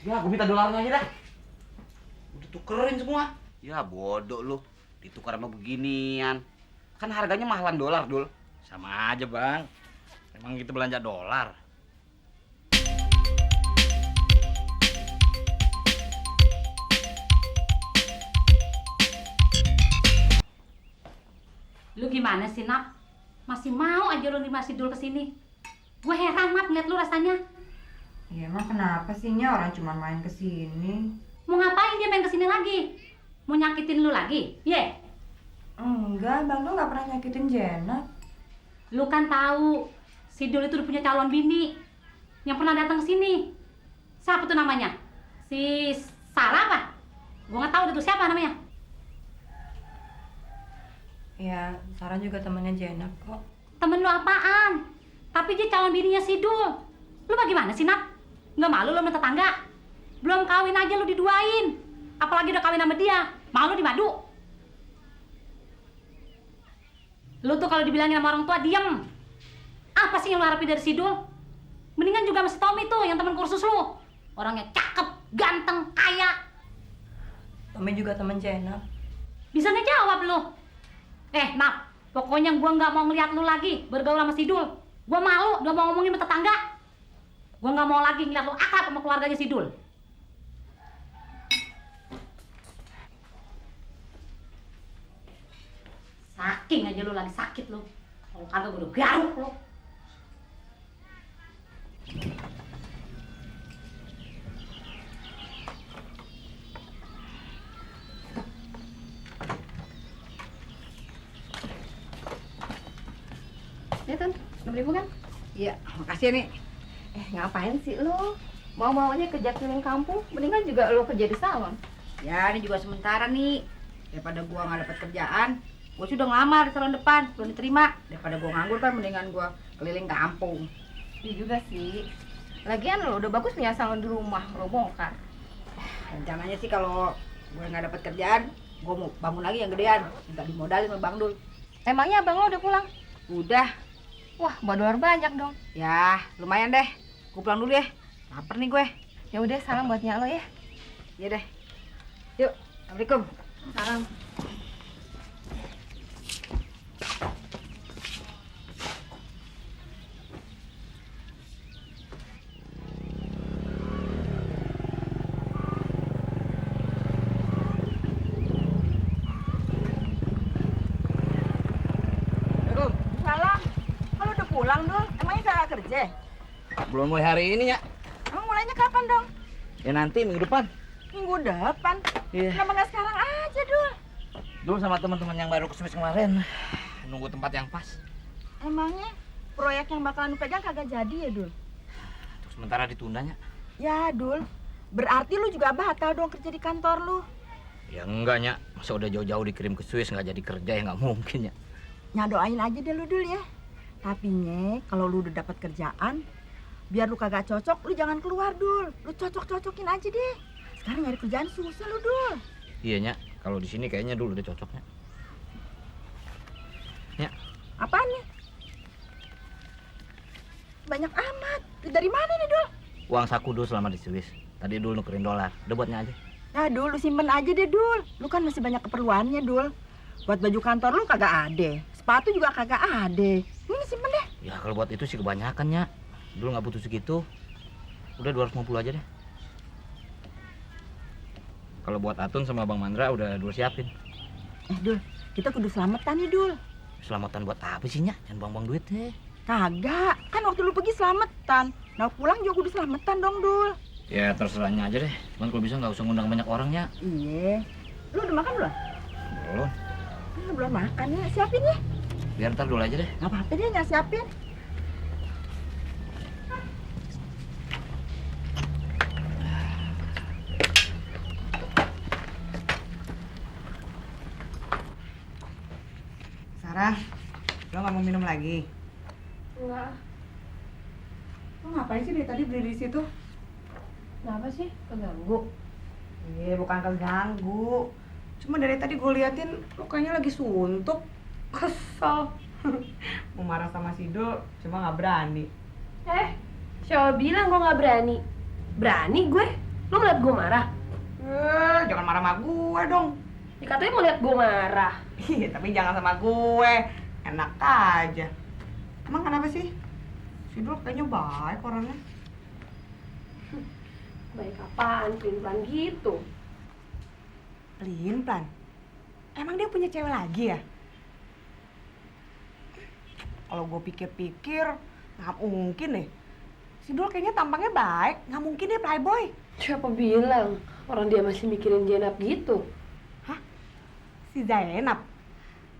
Ya, gue minta dolarnya aja dah. Udah tukerin semua. Ya bodoh lu, ditukar sama beginian. Kan harganya mahalan dolar, Dul. Sama aja, Bang. Emang kita belanja dolar. Lu gimana sih, Nap? Masih mau aja lu nerima si Dul kesini? Gue heran, Nap, ngeliat lu rasanya. Ya emang kenapa sih Nya, orang cuma main kesini? Mau ngapain dia main kesini lagi? Mau nyakitin lu lagi? Ye? Enggak, Bang Dul nggak pernah nyakitin Jenna. Lu kan tahu si Dul itu udah punya calon bini yang pernah datang ke sini. Siapa tuh namanya? Si Sarah apa? Gue nggak tahu itu siapa namanya. Ya, Sarah juga temannya Jenna kok. Temen lu apaan? Tapi dia calon bininya si Dul. Lu bagaimana sih, Nap? Nggak malu lu sama tetangga? Belum kawin aja lu diduain. Apalagi udah kawin sama dia. Malu dimadu. Lu tuh kalau dibilangin sama orang tua, diem. Apa sih yang lu harapin dari si Dul? Mendingan juga sama si Tommy tuh, yang temen kursus lu. Orangnya cakep, ganteng, kaya. Tommy juga teman Jenna. Bisa ngejawab lu. Nap, pokoknya gua nggak mau ngeliat lu lagi bergaul sama si Dul. Gua malu, udah mau ngomongin sama tetangga. Gua nggak mau lagi ngeliat lu akrab sama keluarganya si Dul. Saking aja lu lagi sakit lu. Kalau kagak gua udah garuk lu. Ya Tun, 6.000 kan? Iya, makasih nih. Ngapain sih lo? Mau-maunya kerja keliling kampung, mendingan juga lo kerja di salon. Ya, ini juga sementara nih. Daripada gua nggak dapat kerjaan, gua sudah ngelamar di salon depan, belum diterima. Daripada gua nganggur kan, mendingan gua keliling kampung. Iya juga sih. Lagian lo udah bagus punya salon di rumah, lo bongkar. Rencananya sih kalau gua nggak dapat kerjaan, gua mau bangun lagi yang gedean, minta dimodalin sama Bang Dul. Emangnya abang lo udah pulang? Udah, Wah, bawa dolar banyak dong. ya lumayan deh. Gua pulang dulu ya. Laper nih gue. Ya udah, salam buat nyak lo ya. Iya deh. Yuk, assalamualaikum. Salam. Salam. Kalau udah pulang Dul, emangnya gak kerja? Belum mulai hari ini ya. Emang mulainya kapan dong? Ya nanti minggu depan. Minggu depan. Iya. Kenapa nggak sekarang aja Dul? Dulu sama teman-teman yang baru ke Swiss kemarin. Nunggu tempat yang pas. Emangnya proyek yang bakalan lu pegang kagak jadi ya Dul? Untuk sementara ditundanya. Ya Dul, berarti lu juga batal dong kerja di kantor lu. Ya enggak, Nya. Masa udah jauh-jauh dikirim ke Swiss nggak jadi kerja, ya nggak mungkin, ya. Nyadoain aja deh lu Dul ya. Tapi Nye, kalau lu udah dapat kerjaan, biar lu kagak cocok, lu jangan keluar Dul. Lu cocok-cocokin aja deh. Sekarang nyari kerjaan susah lu Dul. Iya, Nya. Kalau di sini kayaknya dulu udah cocoknya. Nya, Apaan nih? Banyak amat. Dari mana nih Dul? uang saku dulu selama di Swiss. Tadi dulu nukerin dolar. Udah buatnya aja. Nah Dul, lu simpen aja deh Dul. Lu kan masih banyak keperluannya Dul. Buat baju kantor lu kagak ada. Sepatu juga kagak ada. Ini simpen deh. Ya kalau buat itu sih kebanyakan, Nya. Dulu nggak butuh segitu. Udah 250 aja deh. Kalau buat Atun sama Bang Mandra udah dulu siapin. Dul, kita kudu selamatan nih Dul. Selamatan buat apa sih, Nya? Jangan buang-buang duit deh. Kagak, kan waktu lu pergi selamatan. Nah pulang juga kudu selamatan dong Dul. Ya terserahnya aja deh. Cuman kalau bisa nggak usah ngundang banyak orangnya. Iya. Lu udah makan belum? Belum. Belum makan ya, siapin ya. Biar ntar dulu aja deh. Gak apa-apa deh, nggak siapin. Sarah, lo nggak mau minum lagi? Enggak. Lo ngapain sih dari tadi berdiri di situ? Kenapa sih? Keganggu. Iya, bukan keganggu. Cuma dari tadi gue liatin lo kayaknya lagi suntuk. Kesel. Mau marah sama si Dul, cuma nggak berani. Siapa bilang gue nggak berani? Berani gue. Lu ngeliat gue marah? Jangan marah sama gue dong. Ya katanya mau lihat gue marah. Iya, tapi jangan sama gue. Enak aja. Emang kenapa sih? Si Dul kayaknya baik orangnya. Baik apaan, pelin-pelan gitu. Pelin-pelan? Emang dia punya cewek lagi ya? Kalau gue pikir-pikir, nggak mungkin deh. Si Dul kayaknya tampangnya baik, nggak mungkin dia playboy. Siapa bilang orang dia masih mikirin Jenap gitu? Hah? Si Zainab?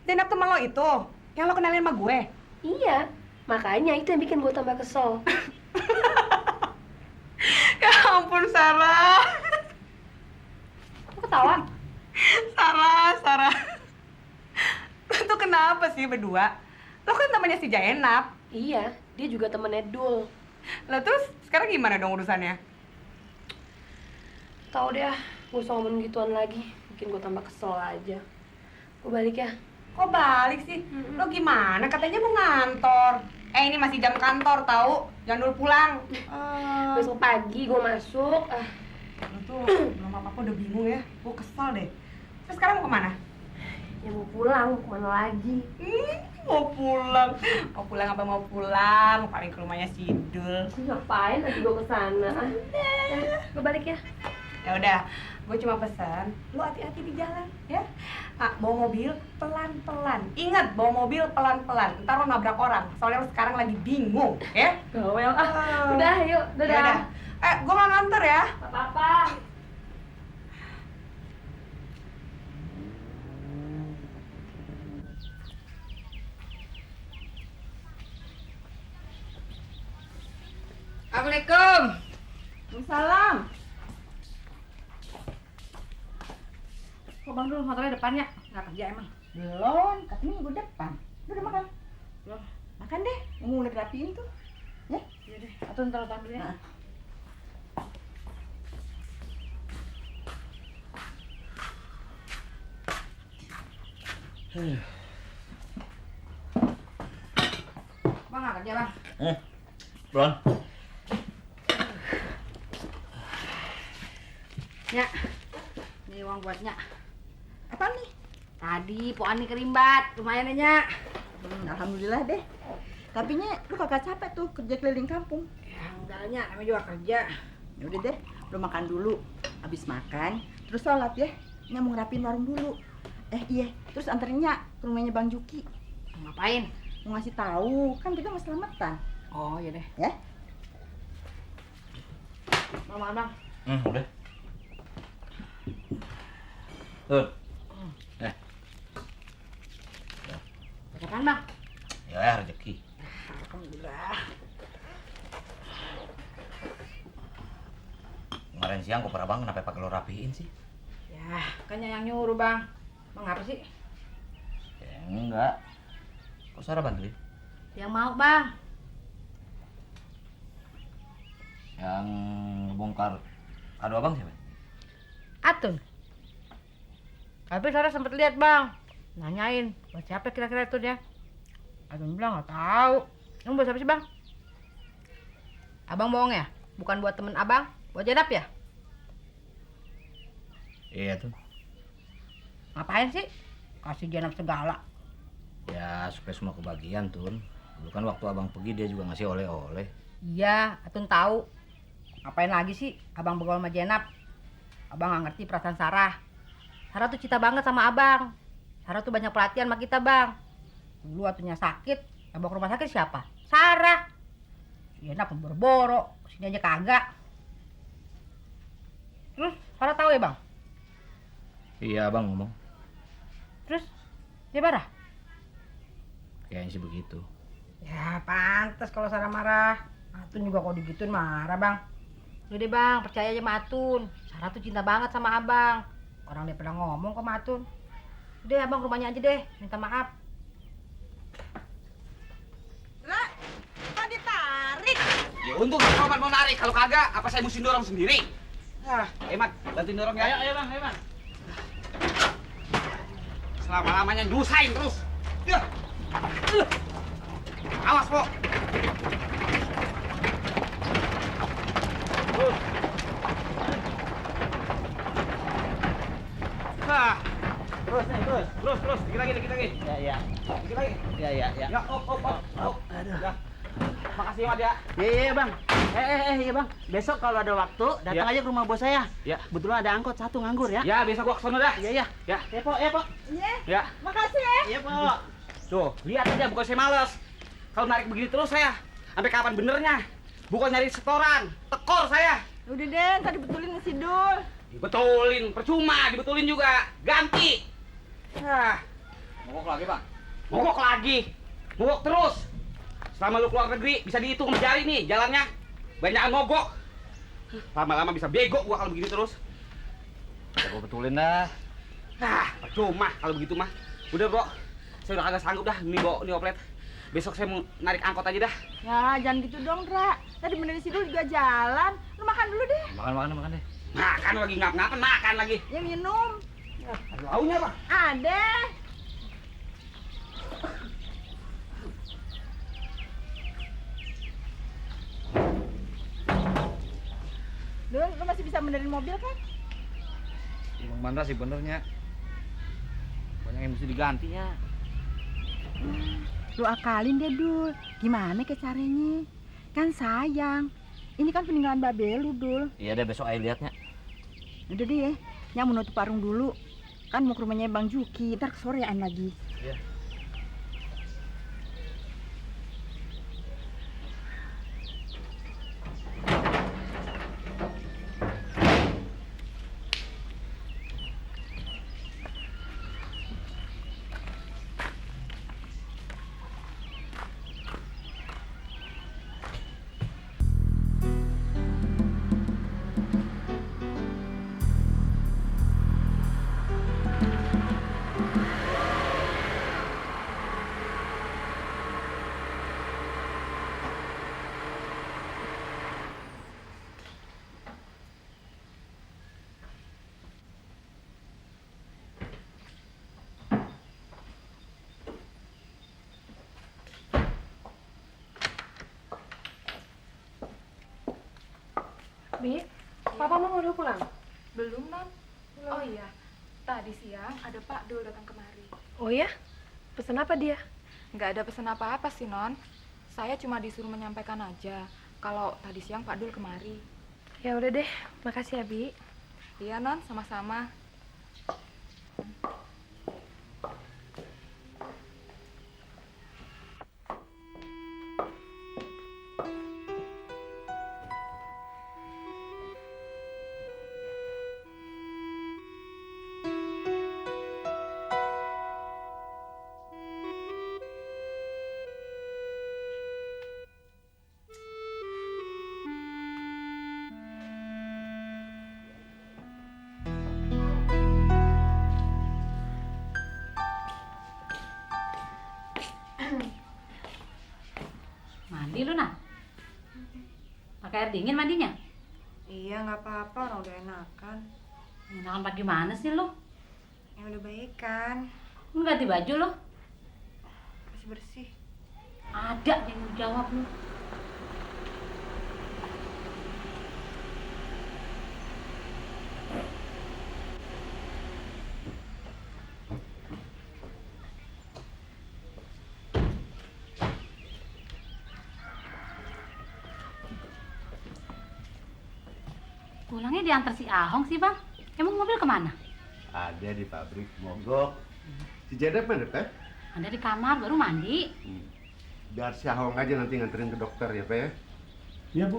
Zainab teman lo itu? Yang lo kenalin sama gue? Iya, makanya itu yang bikin gue tambah kesel. Ya ampun, Sarah. Kok ketawa? Sarah. Lo tuh kenapa sih berdua? Lo kan temannya si Zainab. Iya, dia juga temennya Dul. Lo terus sekarang gimana dong urusannya? Tahu deh, gue usah ngomong gituan lagi. Bikin gue tambah kesel aja. Gue balik ya. Kok balik sih? Lo gimana? Katanya mau ngantor. Ini masih jam kantor tahu. Jangan dulu pulang. Besok pagi gue masuk. Lo tuh belum apa-apa udah bingung ya. Gue kesel deh. Terus sekarang mau kemana? Ya mau pulang, kemana lagi? Mau pulang. Mau pulang apa mau pulang? Paling ke rumahnya si Dul. Ngapain lagi gue kesana? Gue balik ya. Ya udah, gue cuma pesan, lo hati-hati di jalan, ya. Bawa mobil pelan-pelan. Ingat, bawa mobil pelan-pelan. Ntar lo nabrak orang. Soalnya lo sekarang lagi bingung, ya. Bawel Udah, yuk, dadah. Yaudah. Gue nggak nganter ya. Gak apa-apa. Assalamualaikum. Waalaikumsalam. Kok Bang Dul motornya depannya? Nggak kerja emang? Belum, katanya minggu depan. Lo udah makan? Belum. Makan deh, mau udah rapiin tuh. Ya? Iya deh, atau ntar lo tampilin. Nah. Bang nggak kerja bang? Belum. Nyak, ini uang buatnya. Apa nih? Tadi Po Ani kerimbat, lumayan ya Nyak. Alhamdulillah deh. Tapi Nye, lu kagak capek tuh kerja keliling kampung. Ya enggak Nyak, namanya juga kerja. Ya udah deh, lu makan dulu. Habis makan, terus sholat ya. Nya mau ngerapiin warung dulu. Iya, terus anterin Nya ke rumahnya Bang Juki. Ngapain? Mau ngasih tahu, kan kita mau selamatan. Oh iya deh. Ya? Mau makan bang? Udah. Tuh. Makan bang? Ya, rezeki. Alhamdulillah. Kemarin siang kok para bang kenapa pakai lo rapiin sih? Ya, kan yang nyuruh bang. Bang apa sih? Ya, enggak. Kok Sarah bantuin? Yang mau bang? Yang bongkar kado abang siapa? Atun. Tapi Sarah sempet lihat bang. Nanyain, buat siapa kira-kira itu dia? Atun bilang nggak tahu. Emang buat siapa sih bang? Abang bohong ya? Bukan buat temen abang? Buat Jenap ya? Iya tuh. Ngapain sih? Kasih Jenap segala. Ya supaya semua kebagian Tun. Dulu kan waktu abang pergi dia juga ngasih oleh-oleh. Iya, Atun tahu. Ngapain lagi sih abang bergaul sama Jenap? Abang nggak ngerti perasaan Sarah. Sarah tuh cinta banget sama abang. Sarah tuh banyak perhatian sama kita bang. Dulu Atunnya sakit, yang bawa ke rumah sakit siapa? Sarah. Jenap boro-boro, sini aja kagak. Terus Sarah tahu ya bang? Iya abang ngomong. Terus dia marah? Kayaknya sih begitu. Ya pantas kalau Sarah marah. Atun juga kalau digituin marah bang. Udah deh bang, percaya aja sama Atun. Sarah tuh cinta banget sama abang. Orang dia pernah ngomong ke sama Atun. Udah abang ke rumahnya aja deh, minta maaf. Lah, kok ditarik? Ya untung Roman mau narik, kalau kagak apa saya mesti dorong sendiri? Mat, bantuin dorong ya. Ayo bang, bang. Selama-lamanya nyusahin terus. Ya. Awas, Po. Ah. Terus nih, terus. Dikit lagi. Ya. Dikit lagi. Ya. Ya, op. Aduh. Ya. Makasih Mat ya. Iya, Bang. Iya, Bang. Besok kalau ada waktu, datang Ya. aja ke rumah bos saya. Ya. Kebetulan ada angkot satu nganggur ya. Ya, besok gua kesana dah. Iya. Ya. Ya, Pok. Ya, Pok. Iya, Ya. makasih ya. Iya, Pok. Tuh, lihat aja bukan saya males. Kalau narik begini terus saya. Sampai kapan benernya? Bukan nyari setoran, tekor saya. Udah deh, tadi betulin si Dul. Dibetulin, percuma, dibetulin juga. Ganti. Ah, Mogok lagi, Bang. mogok lagi. Mogok terus. Selama lu keluar negeri, bisa dihitung sama jari nih jalannya. Banyakan mogok. Lama-lama bisa bego gua kalau begini terus. Ya, gua betulin dah. Ah, percuma kalau begitu mah. Udah, Bro. Saya udah kagak sanggup dah nih oplet. Besok saya mau narik angkot aja dah. Ya, jangan gitu dong, Dra. Tadi benerin si Dul juga jalan. Lu makan dulu deh. Makan deh. Makan lagi ngap-ngapan, makan lagi. Ya minum. Ada launya, Pak. Ada. Dul, lu masih bisa benerin mobil kan? Bang Mandra sih benernya. Banyak yang mesti diganti ya. Lu akalin deh, Dul. Gimana ke caranya? Kan sayang. Ini kan peninggalan babe lu, Dul. Iya deh, besok ayo lihatnya. Udah deh ya. Yang mau nutup warung dulu. Kan mau ke rumahnya Bang Juki. Ntar kesorean lagi. Iya. Bi, Papa mau udah pulang? Belum, Non. Oh iya, tadi siang ada Pak Dul datang kemari. Oh ya? Pesan apa dia? Nggak ada pesan apa-apa sih, Non. Saya cuma disuruh menyampaikan aja kalau tadi siang Pak Dul kemari. Ya udah deh, makasih ya, Bi. Iya, Non, sama-sama. Mandi lu, Nah? Pakai air dingin mandinya? Iya, nggak apa-apa, orang udah enakan. Enakan pagi mana sih lu? Ya udah baik kan, Lu ganti baju lu? masih bersih. Ada yang jawab lu. Pulangnya diantar si Ahong sih, Bang. Emang mobil kemana? Ada di pabrik mogok. Si Jedep mana, Pak? Ada di kamar, baru mandi. Biar si Ahong aja nanti nganterin ke dokter ya, Pak ya. Iya, Bu.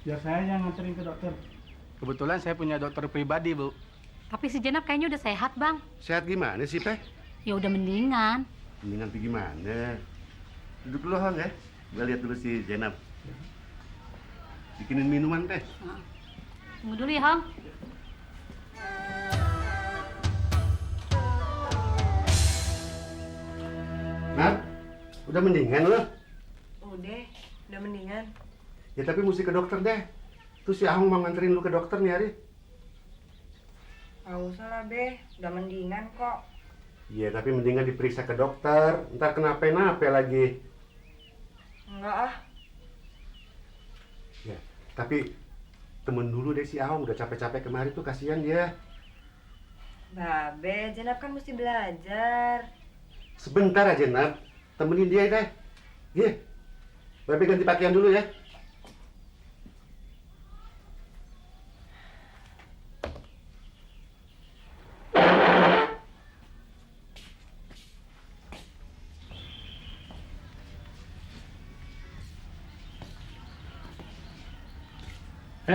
Biar saya yang nganterin ke dokter. Kebetulan saya punya dokter pribadi, Bu. Tapi si Jenab kayaknya udah sehat, Bang. Sehat gimana sih, Pak? Ya udah mendingan. Mendingan pergi gimana? Duduk dulu, Hong ya. Gue lihat dulu si Jenab. Bikinin minuman, Teh. Tunggu dulu ya, Hong. Nat, udah mendingan lo? Udah mendingan. Ya tapi mesti ke dokter deh. Terus si Ahong mau nganterin lu ke dokter nih hari. Nggak usah lah, Be. Udah mendingan kok. Iya, tapi mendingan diperiksa ke dokter. Ntar kenapa-napa lagi. Enggak ah. Ya, tapi temen dulu deh si Ahong udah capek-capek kemari tuh, kasihan dia. Babe, Jenab kan mesti belajar. Sebentar aja, Nat. Temenin dia deh. Iya. Babe ganti pakaian dulu ya.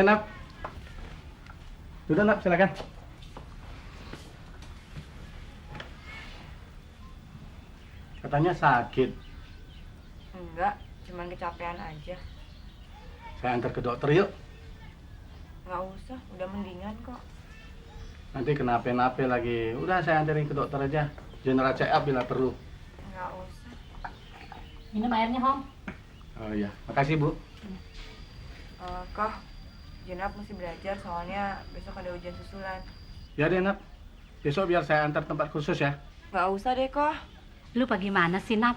Nap. Sudah, Nap, silakan. Katanya sakit. Enggak, cuman kecapean aja. Saya antar ke dokter yuk. Nggak usah, udah mendingan kok. Nanti kenapa-napa lagi. Udah saya anterin ke dokter aja. General check up bila perlu. Nggak usah. Minum airnya, Hong. Oh iya, makasih Bu. Kok, Jenab mesti belajar soalnya besok ada ujian susulan. Ya deh, Nap. Besok biar saya antar tempat khusus ya. Nggak usah deh, kok. Lu bagaimana sih, Nap?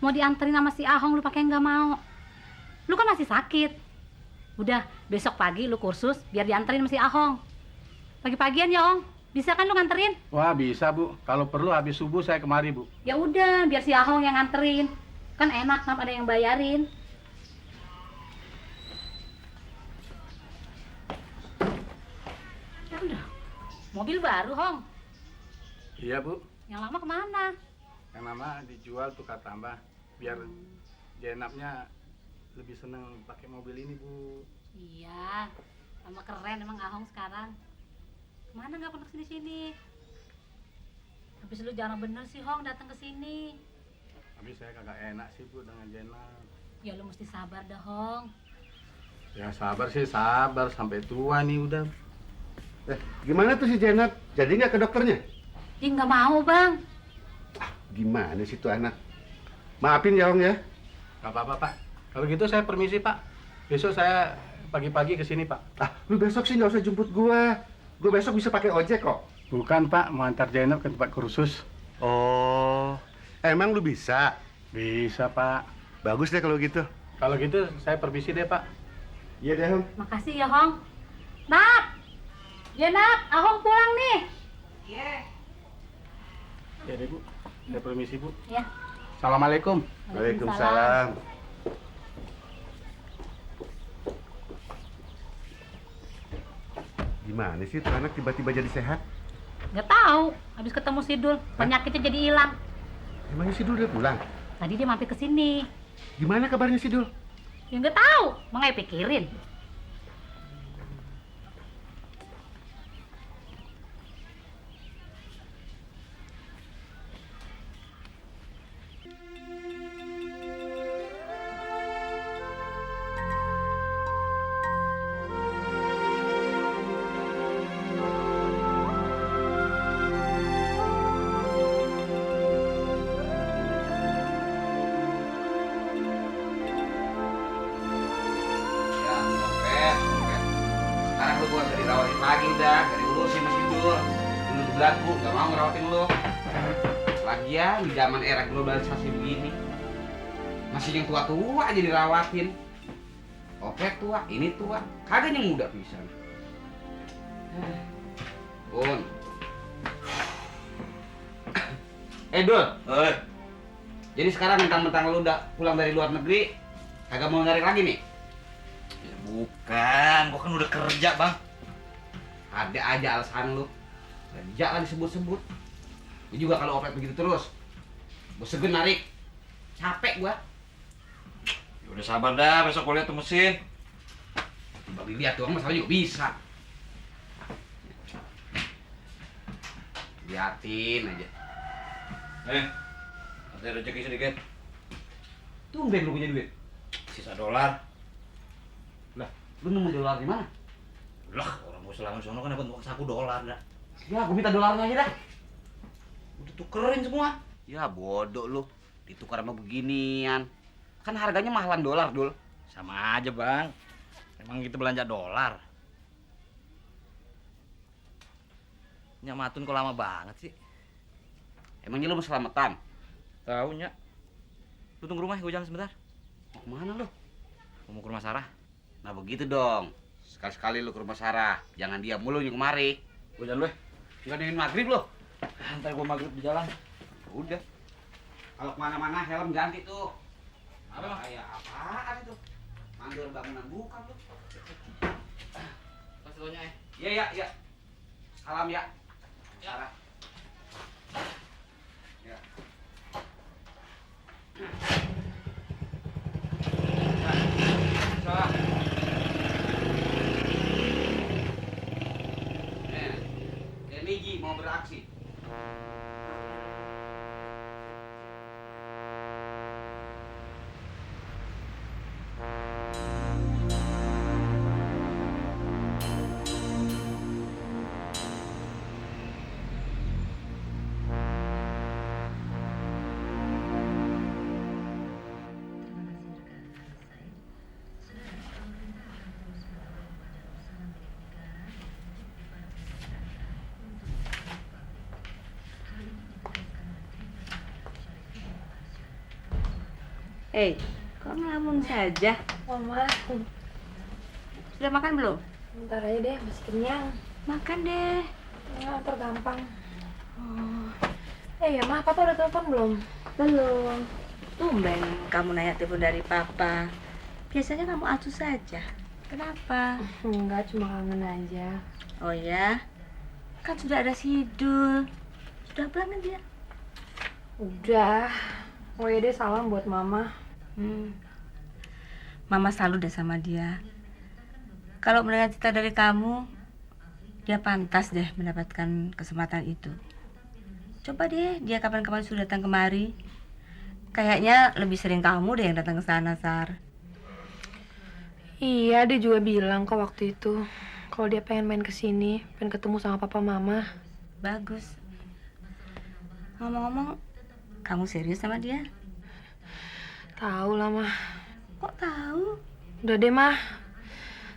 Mau dianterin sama si Ahong, lu pakai nggak mau. Lu kan masih sakit. Udah, besok pagi lu kursus biar dianterin sama si Ahong. Pagi-pagian ya, Ong. Bisa kan lu nganterin? Wah, bisa, Bu. Kalau perlu habis subuh saya kemari, Bu. Ya udah, biar si Ahong yang nganterin. Kan enak, Nap, ada yang bayarin. Ya udah. Mobil baru, Hong. Iya, Bu. Yang lama kemana? Yang nama dijual tukar tambah. Biar Jenabnya lebih seneng pakai mobil ini, Bu. Iya, sama keren emang Ahong sekarang. Kemana nggak pernah kesini-sini? Habis lu jarang bener sih, Hong, datang ke sini. Tapi saya kagak enak sih, Bu, dengan Jenab. Ya lu mesti sabar dah, Hong. Ya sabar sih, sabar. Sampai tua nih udah. Gimana tuh si Jenab? Jadi nggak ke dokternya? Dia nggak mau, Bang. Gimana sih tuh anak? Maafin ya, Ong ya. Gak apa-apa, Pak. Kalau gitu saya permisi, Pak. Besok saya pagi-pagi ke sini, Pak. Lu besok sih nggak usah jemput gua. Gua besok bisa pakai ojek kok. Bukan, Pak. Mau antar Jenab ke tempat kursus. Oh, emang lu bisa? Bisa, Pak. Bagus deh kalau gitu. Kalau gitu saya permisi deh, Pak. Iya deh, Ong. Makasih ya, Hong. Nap! Jenab, Ahong pulang nih. Ya deh, Bu. Saya permisi, Bu. Ya. Assalamualaikum. Waalaikumsalam. Gimana sih tuh anak tiba-tiba jadi sehat? Nggak tahu. Habis ketemu Sidul, penyakitnya jadi hilang. Emangnya Sidul udah pulang? Tadi dia mampir ke sini. Gimana kabarnya Sidul? Ya nggak tahu. Makanya pikirin. Ya, Sopet. Sekarang lu gua nggak dirawatin lagi dah, nggak diurusin sama Sidul. Dulu belagu, nggak mau ngerawatin lu. Lagian di zaman era globalisasi begini, masih yang tua-tua aja dirawatin. Opet tua, ini tua, kagak yang muda pisan. Bun. Dul. Jadi sekarang mentang-mentang lu udah pulang dari luar negeri, kagak mau nyari lagi nih? Ya bukan, gua kan udah kerja, Bang. Ada aja alasan lu. Kerja lah disebut-sebut. Ini juga kalau opet begitu terus, gua segen narik. Capek gua. Ya udah sabar dah, besok gua lihat tuh mesin. Tiba dilihat doang masalah juga bisa. Liatin aja. Ada rezeki sedikit. Tumben lu punya duit. Sisa dolar. Lah, lu nemu dolar di mana? Lah, orang gua selama di sono kan dapat uang saku dolar dah. Ya, gua minta dolarnya aja dah. Udah tukerin semua. Ya bodoh lu, ditukar sama beginian. Kan harganya mahalan dolar, Dul. Sama aja, Bang. Emang kita belanja dolar. Nyamatun kok lama banget sih. Emangnya lu mau selamatan? Taunya. Lu tunggu rumah, gue jalan sebentar. Mau kemana lu? Mau ke rumah Sarah. Nah begitu dong. Sekali-sekali lu ke rumah Sarah. Jangan diam mulu yang kemari. Gue jalan dulu ya. Nggak nungguin maghrib lo. Ntar gua maghrib di jalan. Udah. Kalau kemana-mana helm ganti tuh. Apa? Kayak apaan itu? Mandor bangunan bukan lu. Pas lo nya. Iya. Salam ya. Sarah. Ya. Salah. Miji mau beraksi. Kok ngelamun saja? Mama, Sudah makan belum? bentar aja deh, masih kenyang. Makan deh. Ya, tergampang. Ya, Ma, Papa udah telepon belum? Belum. Tumben kamu nanya telepon dari Papa. Biasanya kamu atuh saja. Kenapa? Enggak, cuma kangen aja. Oh ya? Kan sudah ada Sidul. Sudah pulang kan dia? Udah. Oh ya deh, salam buat Mama. Mama selalu deh sama dia. Kalau mendengar cerita dari kamu, dia pantas deh mendapatkan kesempatan itu. Coba deh dia kapan-kapan sudah datang kemari. Kayaknya lebih sering kamu deh yang datang ke sana, Sar. Iya, dia juga bilang kok waktu itu kalau dia pengen main ke sini, pengen ketemu sama Papa Mama. Bagus. Ngomong-ngomong, kamu serius sama dia? Tahu lah, Mah. Kok tahu? Udah deh, Mah.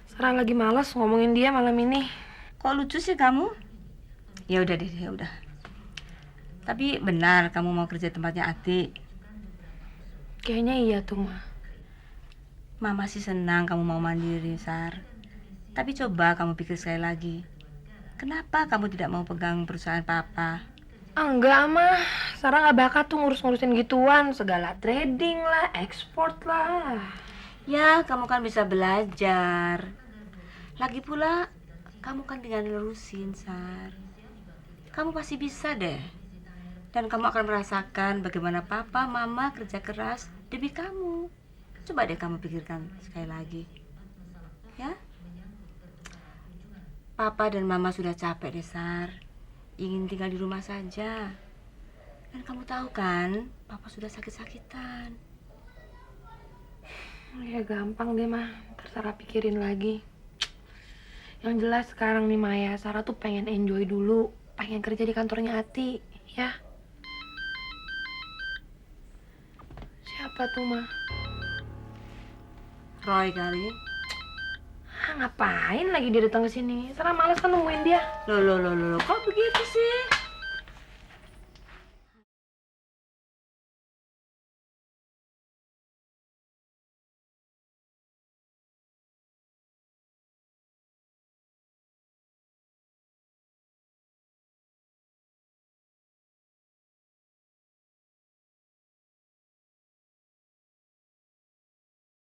Sarah lagi malas ngomongin dia malam ini. Kok lucu sih kamu? Ya udah deh, ya udah. Tapi benar kamu mau kerja tempatnya Ati? Kayaknya iya tuh, Mah. Mama sih senang kamu mau mandiri, Sar. Tapi coba kamu pikir sekali lagi. Kenapa kamu tidak mau pegang perusahaan Papa? Enggak, Mah. Sarah gak bakat tuh ngurus-ngurusin gituan. Segala trading lah, ekspor lah. Ya, kamu kan bisa belajar. Lagi pula, kamu kan tinggal nerusin, Sar. Kamu pasti bisa deh. Dan kamu akan merasakan bagaimana Papa, Mama kerja keras demi kamu. Coba deh kamu pikirkan sekali lagi. Ya? Papa dan Mama sudah capek deh, Sar. Ingin tinggal di rumah saja. Dan kamu tahu kan, Papa sudah sakit-sakitan. Ya gampang deh, Mah. Terserah pikirin lagi. Yang jelas sekarang nih, Maya, Sarah tuh pengen enjoy dulu. Pengen kerja di kantornya Ati, ya. Siapa tuh, Mah? Roy kali. Ngapain lagi dia datang ke sini? Sarah males kan nungguin dia. Loh, kok begitu sih?